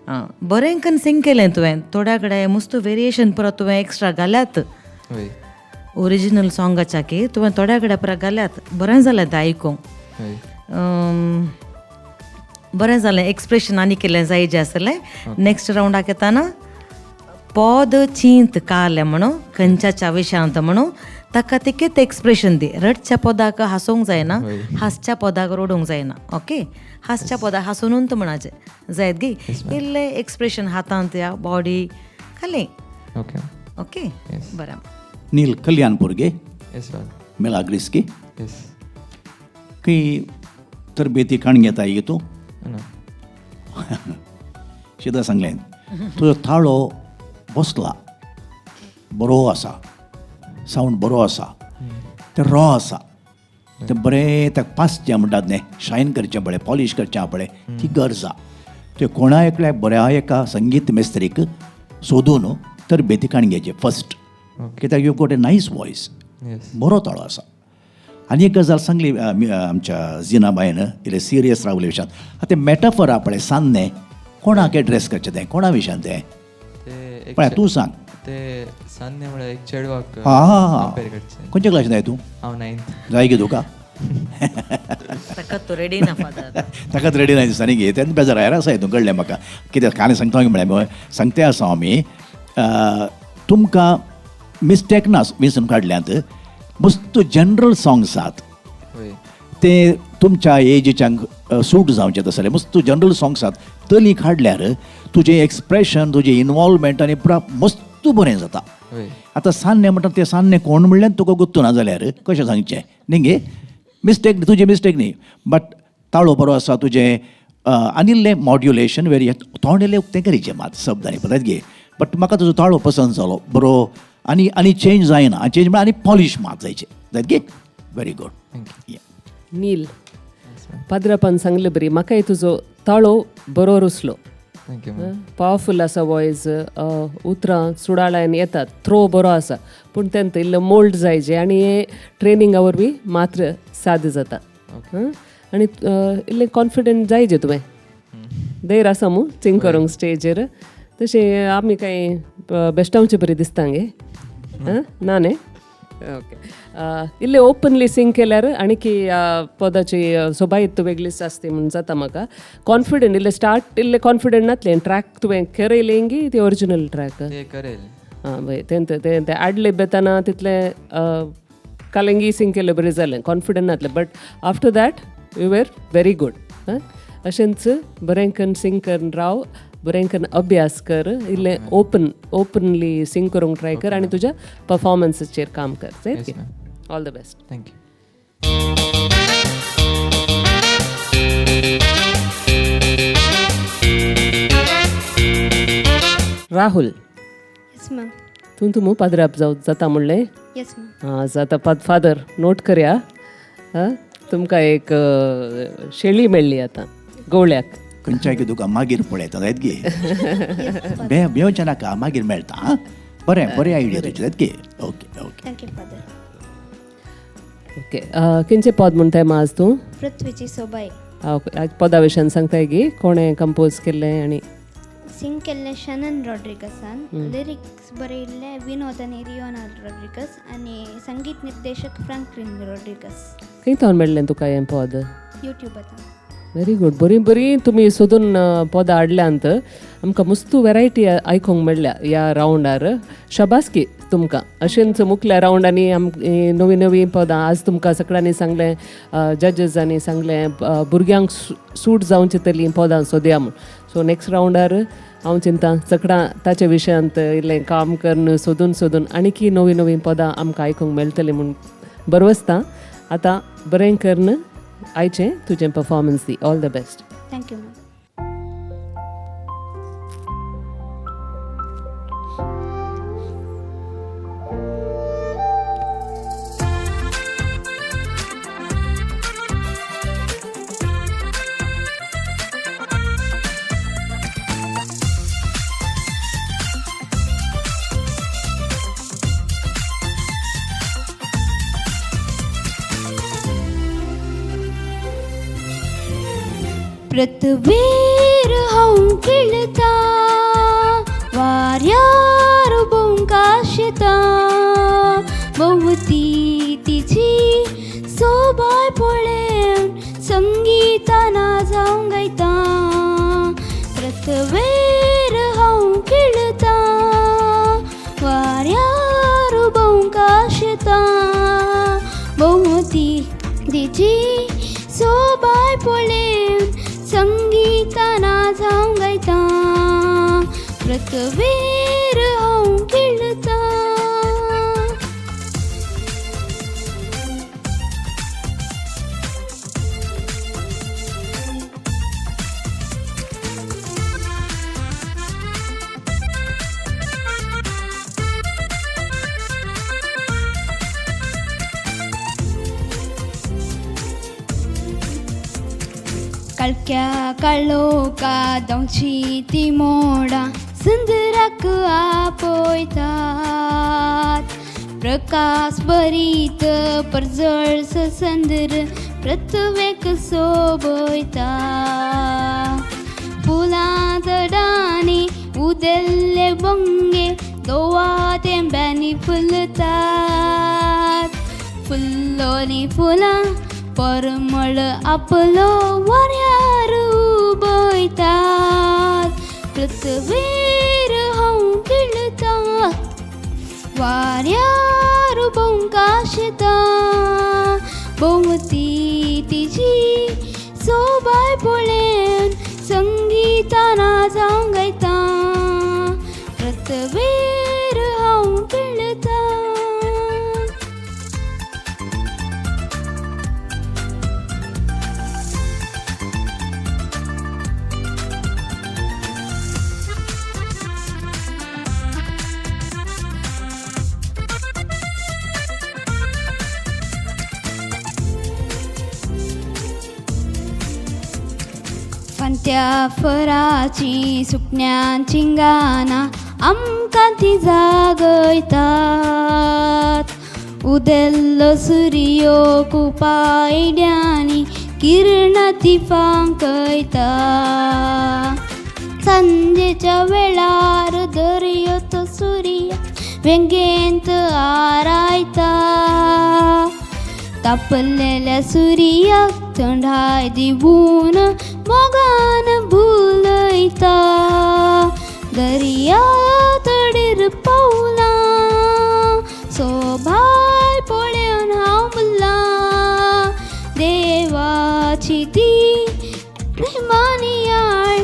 S6: आं बरें कन्न सिंग केलें तुवें, थोड्या कडेन मस्त वेरिएशन पुरा तुवें एक्स्ट्रा घाल्यात ओरिजिनल सोंगाच्या की तुवें थोड्या कडेन पुरा घाल्यात, बरें जालें तें आयकूंक, बरें जालें. एक्सप्रेशन आनी केलें जाय जें आसलें. नेक्स्ट रावंडाक येताना पद चिंत कालें म्हणून खंयच्याच्या विशयांत म्हणून ताका तिकेत एक्सप्रेशन दी. रडच्या पदाक हांसूंक जायना, हांसच्या पदाक रडूंक जायना. ओके, हांसच्या पदाक हांसुनूच म्हणाचें जायत गी, इल्लें एक्सप्रेशन हातांत या बॉडी खाली.
S8: ओके
S6: ओके बरें.
S5: नील कल्याणपूर गे मेलाग्रीस की खंय तरबेती काण घेता गे तूं? शिदा सांगलें तुजो ताळो बसला बरो आसा, सावंड बरो आसा, तें रॉ आसा, तें बरें ताका पासचें म्हणटात न्ही, शायन करचें पळय, पॉलीश करचें पळय, ती गरज आसा. तें कोणा एकल्या बऱ्या एका संगीत मेस्त्रीक सोदून तरबेती काण घेवचें फर्स्ट, कित्याक you got a nice voice, बरो ताळो आसा. आनी एक गजाल सांगली आमच्या जिनाबायन, इल्लें सिरियस रावले विशयांत. आतां तें मॅटाफर पळय सान्नें कोणाक एड्रेस करचें तें, कोणा विशयान तें पळय तूं सांग.
S8: ते सान्नें म्हळ्यार एक चेडवाक कंपेर करचें.
S5: खंयच्या क्लासीन जाय तूं?
S8: हांव 9th.
S5: जाय गे तुका?
S6: ताकाच तो रेडी ना फादर,
S5: ताकाच रेडी ना दिसता न्ही गे, तेन्ना बेजार आयर आसा हितून कळ्ळें म्हाका. कित्याक कांय सांगता म्हळ्यार सांगते आसा आमी तुमकां मिस्टेक ना वेंचून काडल्यात, मस्त जनरल सॉंग्स आसात ते तुमच्या एजीच्यांक सूट जावचें तसलें मस्त जनरल सॉंग्स आसात, तली काडल्यार तुजें एक्सप्रेशन तुजें इनवॉल्वमेंट आनी पुरा मस्त बरें जाता. आतां सान्नें म्हणटा तें सान्नें कोण म्हणल्यार तुका गुत्तू ना जाल्यार कशें सांगचें न्ही गे, मिस्टेक तुजें मिस्टेक न्ही, बट ताळो बरो आसा तुजें, आनी इल्लें मॉड्युलेशन वेरी तोंड इल्लें उक्तें करीचें मात शब्द आनी पळयत गे, बट म्हाका तुजो ताळो पसंद जालो बरो, आनी आनी चेंज जायना, चेंज म्हळ्यार आनी पॉलीश मात जायचें जायत गे. Very good.
S3: नील पाद्रापान सांगलें बरी, म्हाकाय तुजो ताळो बरो रुसलो, पावरफूल आसा वॉयस, उतरां सुडाळायन येतात, थ्रो बरो आसा, पूण तेंत इल्लो मोल्ड जायचे आनी हे ट्रेनिंगा वरवीं मात्र साध्य जाता. आनी इल्लें कॉन्फिडंट जायचे तुवें, धैर्य आसा मू सिंग करूंक स्टेजीर, तशें आमी कांय बेश्टावचे बरी दिसता गे ना न्ही. ओके, इल्लें ओपनली सिंग केल्यार आणकी पदाची सोबायत वेगळीच आसती म्हूण जाता म्हाका. कॉन्फिडंट इल्लें स्टार्ट इल्लें कॉन्फिडंट नातलें, ट्रॅक तुवें करयलें गी ती ओरिजिनल ट्रॅक? आं वय, तें तें तें आडले बेताना तितलें कालेंगी सिंग केलें बरें जालें, confident नातलें, but after that you were very good. अशेंच बरें कन्न सिंग करून राव, बरें करून अभ्यास कर, इल्लें ओपन ओपनली सिंग करूंक ट्राय कर आनी तुज्या परफॉर्मन्साचेर काम कर. जायत गे. All the best.
S8: Thank you.
S3: Rahul.
S9: Yes ma'am.
S3: तूं तूं पाद्राप जाव जाता म्हणलें?
S9: Yes ma'am.
S3: आं जाता. फादर नोट करया. तुमकां एक शेळी मेळ्ळी आतां गवळ्याक.
S5: खंयच्याय तुका मागीर पळयता जायत गे, भिवचें नाका, मागीर मेळटा. आं बरें, बरें आयडिया तुजी जायत गे. Okay okay,
S9: thank you father.
S3: Okay, खंयचें पद म्हणटाय माज तूं?
S9: पृथ्वीची सोबाय.
S3: ओके, पदा विशयान सांगताय गी, कोणें कंपोज केल्लें आनी
S9: सिंग केल्लें? शनन रॉड्रिगसान, लिरिक्स बरयल्ले विनोद आनी रियोना रॉड्रिगस आनी संगीत निर्देशक फ्रँकलिन रॉड्रिगस.
S3: खंय थावन मेळ्ळें तुका हें पद?
S9: युट्यूबार.
S3: व्हेरी गूड, बरीं बरीं तुमी सोदून पदां हाडल्यांत, आमकां मस्तू वेरायटी आयकूंक मेळ्ळ्या ह्या रावंडार. शाबासकी तुमकां. अशेंच मुखल्या रावंडांनी आमकां नवीं नवीं पदां आज तुमकां सगळ्यांनी सांगलें, जजेसांनी सांगलें भुरग्यांक सूट जावचें तरी पदां सोदया म्हूण. सो नेक्स्ट रावंडार हांव चिंता सगळ्यां ताच्या विशयांत इल्लें काम करून सोदून सोदून आणकी नवीं नवीं पदां आमकां आयकूंक मेळटलीं म्हूण बरवसता. आतां बरें करून आयचें तुजें performance the. All the best.
S9: Thank you ma'am. पृथ्वीर हांव खेळटा वाऱ्यार भोंवकाशिता भोंवती तिची सोबाय पळेवन संगीताना जावं गायता पृथ्वीर हांव खेळटा वाऱ्यार भोंवकाशिता भोंवती तिची सोबाय पळेवन संगीताना जावं गायता पृथ्वीर हांव खेळटा. कळक्या कळोका दोंची ती मोडां सुंदराक आपयतात प्रकाश भरीत परजळ संदर पृथ्वेक सोबयता फुलां झाडांनी उदेल्ले बोंगे दोवा तेंब्यांनी फुलतात फुल्लोनी फुलां परमळ आपलो वाऱ्यार उबयतात पृथ्वीर हांव खेळटा वाऱ्यार भोंवकाशिता भोंवती तिची सोबाय पळेवन संगीताना जावं गायता पृथ्वीर हांव खेळटा. फांत्या फराची सुकण्यांची गानां आमकां ती जागयतात उदेल्लो सुर्यो कुपायड्यांनी किरणां ती फांकयता सांजेच्या वेळार दर्यो तो सुर्य वेंगेंत आरायता तापलेल्या सुर्याक थंडाय दिवन मोगान भुलयता दर्या तडीर पावलां सोबाय पळोवन हांव मुल्लां देवाची ती मानियाळ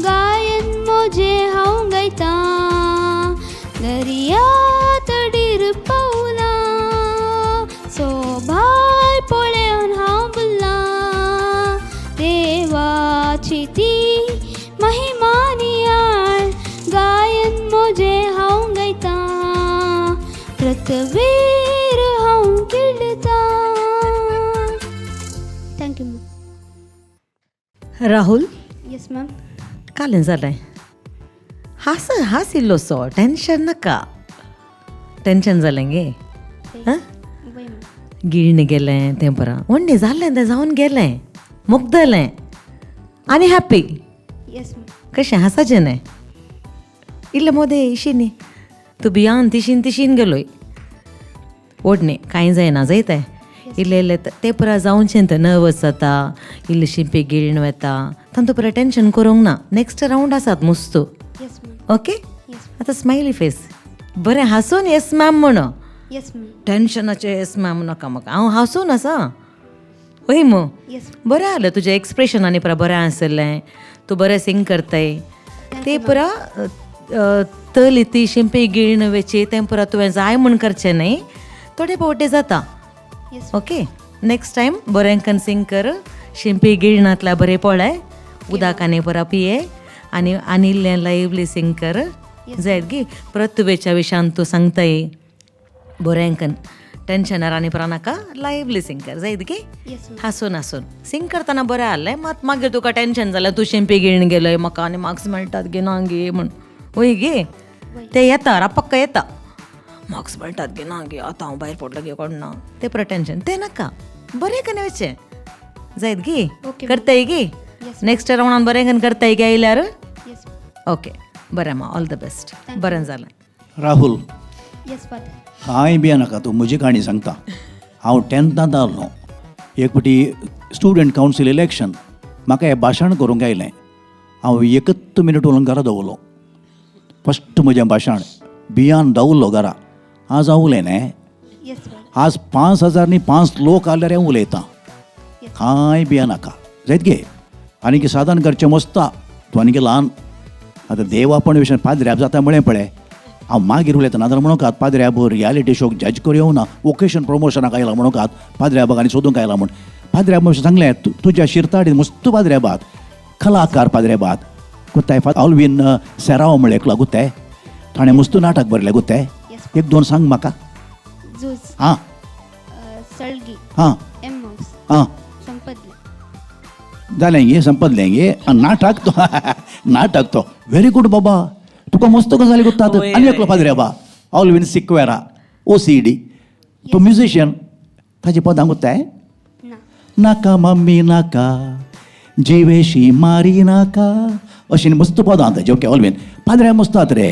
S9: गायन म्हजें हांव गायतां दर्या तडीर पावलां सोबाय पळोवन हांव बुल्लां देवाची ती महिमानियाळ गायन म्हजें हांव गायतां पृथ्वीर हांव खेळटां. Thank you ma'am.
S6: Rahul.
S9: Yes ma'am.
S6: कालें जालें हास हास इल्लोसो टेंशन नाका. टेंशन जालें गे हां गिळणी गेलें तें बरां व्हडलें जालें तें जावन गेलें मुगदलें आनी हॅप्पी.
S9: येस मॅम.
S6: कशें हासाचें न्हय इल्लें मोदें इशी न्ही तूं भियान तिशीन तिशीन गेलोय ओडणी कांय जायना जायतें इल्लें इल्लें तें पुरा जावचें तें नर्वस जाता इल्लें शिंपी गिळण वता तांतू पुरा टेंशन करूंक ना. नेक्स्ट रावंड आसात मुस्तू. ओके आतां स्मायली फेस बरें हांसून येस मॅम म्हणो. टेंशनाचें येस मॅम नाका म्हाका हांव हांसून आसा वय मू. बरें जालें तुजें एक्सप्रेशन आनी पुरा बरें आसलें तूं बरें सिंग करताय तें पुरा तली ती शिंपी गिळण वेची तें पुरा तुवें जाय म्हूण करचें न्हय थोडे फावटी जाता. ओके नेक्स्ट टायम बरें कन सिंग कर शिंपी गिळणांतल्या बरें पळय उदक आनी पुरा पिये आनी आनी इल्लें लायवली सिंग कर जायत गी. पृथ्वेच्या विशयान तूं सांगताय बरें कन टेंशनार आनी पुरा नाका लायवली सिंग कर जायत गी. हांसून हांसून सिंग करतना बरें आहलें मात मागीर तुका टेंशन जालें तूं शिंपी गिळण गेलोय म्हाका आनी मार्क्स मेळटात गे ना गे म्हूण वय गे ते येता रापक्क येता मार्क्स मेळटात गे ना गे आतां हांव भायर पडलो गे कोण ना तें पुरा टेंशन तें नाका बरें कन वचचें जायत गी करताय गी. नेक्स्ट रावंडान बरें करताय गे आयल्यार. ओके बरें मा, ऑल the best. बरें जालें.
S5: राहुल.
S9: Yes father.
S5: कांय बी नाका, तूं म्हजी काणी सांगता. हांव 10थांत आहलो, एक फावटी स्टुडंट कावन्सील इलेक्शन, म्हाका हें भाशण करूंक आयलें. हांव एकच मिनट उलोवन घरा दवरलो. फस्ट म्हजें भाशण बियान दवरलो घरा. आज हांव उलयलें, आज 5,000 न्ही 5 लोक आसल्यार हांव उलयतां. कांय बिया नाका जायत गे. आनीक साधन करचें मस्ता, तूं आनीक ल्हान. आतां देवापण विशय पाद्र्याब जाता म्हळें पळय, हांव मागीर उलयता नाजाल्यार म्हणूंक पाद्र्याब रियालिटी शोक जज करूं येवना, वोकेशन प्रमोशनाक आयला म्हणूंक पाद्र्याबाक आनी सोदूंक आयला म्हूण. पाद्र्याब सांगलें तुज्या शिरताडीन मस्त पाद्र्याबात, कलाकार पाद्र्याबात गुत्ताय. ऑलवीन सेराव म्हळ्ळें एकलो गुत्ताय, ताणें मस्त नाटक बरयलें गुत्ताय. एक दोन सांग म्हाका. आं आं आं जालें गे, संपदलें गे. नाटक तो नाटक तो व्हेरी गूड बाबा, तुका मस्त गजाली गुत्तात. आनी एकलो पाद्र्याबा ऑलवीन सिक्वेरा OCD, तो म्युजिशियन, ताजी पदां गुत्ताय. नाका मम्मी नाका जिवेशी मारी नाका अशी मस्त पदां ताजी. ओके ऑलवीन पाद्र्या मस्त आत रे.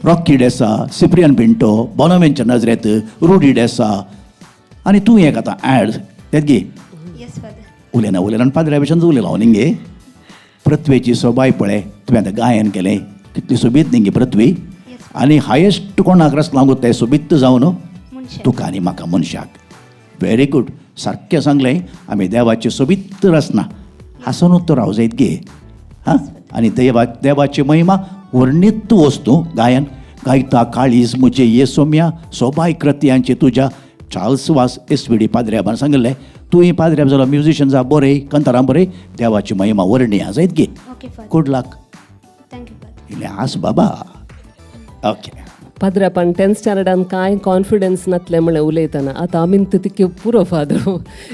S5: रॉकी डेसा, सिप्रियन पिंटो, बोनावेंचर नजरेत, रुडी डेसा, आनी तूं एक आतां एड तेत गे. उलयना उलयना आनी पाद्र्या भशेन उलयला हांव न्ही गे. पृथ्वेची सोबाय पळय, तुवें आतां गायन केलें कितली सोबीत न्ही गे पृथ्वी. आनी हायेस्ट कोणाक रचलां गो तें सोबीत जावन तुका आनी म्हाका मनशाक. व्हेरी गूड, सारकें सांगलें. आमी देवाची सोबीत रचना हांसोनूच राव जायत गे. हां, आनी देवाची महिमा वर्णीत वस्तू गायन गायता. काळीज म्हजें ये सोम्या सोबाय कृत्यांची तुज्या. चार्ल्स वास SVD पाद्र्याबान सांगिल्लें, तूं पाद्र्याब जालो म्युजिशियन जा बरें, कंतारां बरें, देवाची महिमा वर्णी आसा जायत गे. Good luck. इल्लें आस बाबा. ओके.
S3: पाद्र्यापान 10th स्टँडर्डान कांय कॉन्फिडन्स नातलें म्हणलें उलयतना. आतां आमी तितके पुरो फादर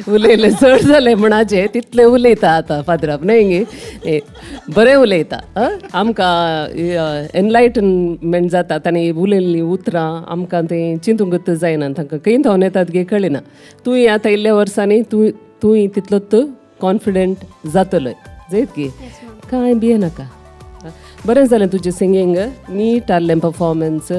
S3: उलयलें चड जालें म्हणाचें तितलें उलयता आतां फादराप न्हय गे. बरें उलयता, आमकां एनलायटनमेंट जाता. ताणें उलयल्लीं उतरां आमकां तें चिंतूंकच जायना, तांकां खंय धांवन येतात गे कळना. तूंय आतां इल्ल्या वर्सांनी तूंय तितलोच कॉन्फिडंट जातलोय जायत गे. कांय भिये नाका. बरें जालें तुजें सिंगींग, नीट आहलें परफॉर्मन्स.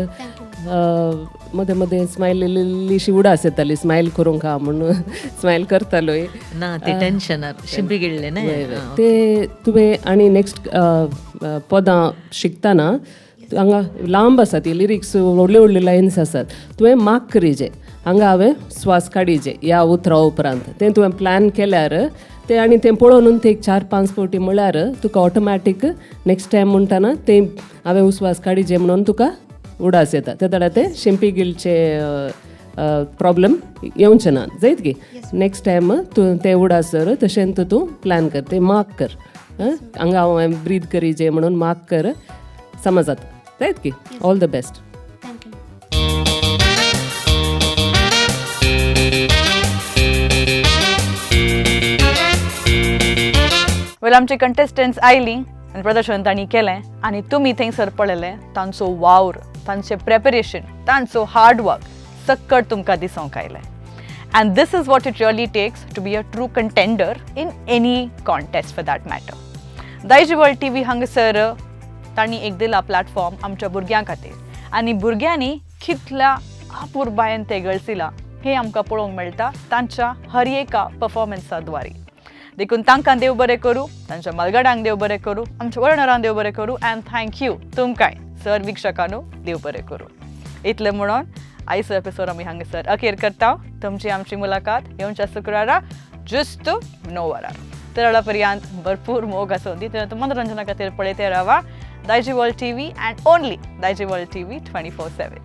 S3: मदें मदें स्मायल इल्लीशी उडास येताली, स्मायल करूंक हा म्हूण स्मायल करतालोय
S6: ना, ते टेन्शनार शिंपी गेल्ले न्हय
S3: ते तुवें. आनी नेक्स्ट पदां शिकतना हांगा लांब आसा ती लिरिक्स, व्हडल्यो व्हडल्यो लायन्स आसात, तुवें मार्क करीजे हांगा हांवें स्वास काडीजे ह्या उतरा उपरांत. तें तुवें प्लॅन केल्यार तें आनी तें पळोवन तें एक 4-5 फावटी म्हळ्यार तुका ऑटोमॅटीक नेक्स्ट टायम म्हणटाना तें हांवें उस्वास काडीजे म्हणून तुका उडास येता. ते जाल्यार तें शिंपी गिलचे प्रॉब्लम येवचें ना जायत गे. नेक्स्ट टायम तूं तें उडास दवर, तशें तूं प्लॅन कर, तें मार्क कर, हांगा हांवें ब्रीद करीजे म्हणून मार्क कर, समज जाता जायत गे. All the best.
S2: Well, आमचे कंटेस्टंट्स आयलीं आनी प्रदर्शन तांणी केलें आनी तुमी थंयसर पळयलें तांचो वावर, तांचें प्रेपरेशन, तांचो हार्डवर्क सक्कट तुमकां दिसूंक आयलें. And this is what it really takes to be a true contender in any contest for that matter. Daijiworld TV हांगासर तांणी एक दिला प्लॅटफॉर्म आमच्या भुरग्यां खातीर आनी भुरग्यांनी कितल्या अपुरबायेन ते गळसिलां हें आमकां पळोवंक मेळटा तांच्या हर एका परफॉर्मन्सा द्वारे. देखून तांकां देव बरें करूं, तांच्या मालगाडांक देव बरें करूं, आमच्या वर्णरांक देव बरें करूं. अँड thank you तुमकांय सर वीक्षकांनो देव बरें करूं. इतलें म्हणून आयचो एपिसोड आमी हांगासर अखेर करता. तुमची आमची मुलाकात येवच्या शुक्रारा जुस्त 9 वरार. तर पर्यंत भरपूर मोग आसूं दी, तर मनोरंजना खातीर पळयते रावा Daijiworld TV and only Daijiworld TV 24/7.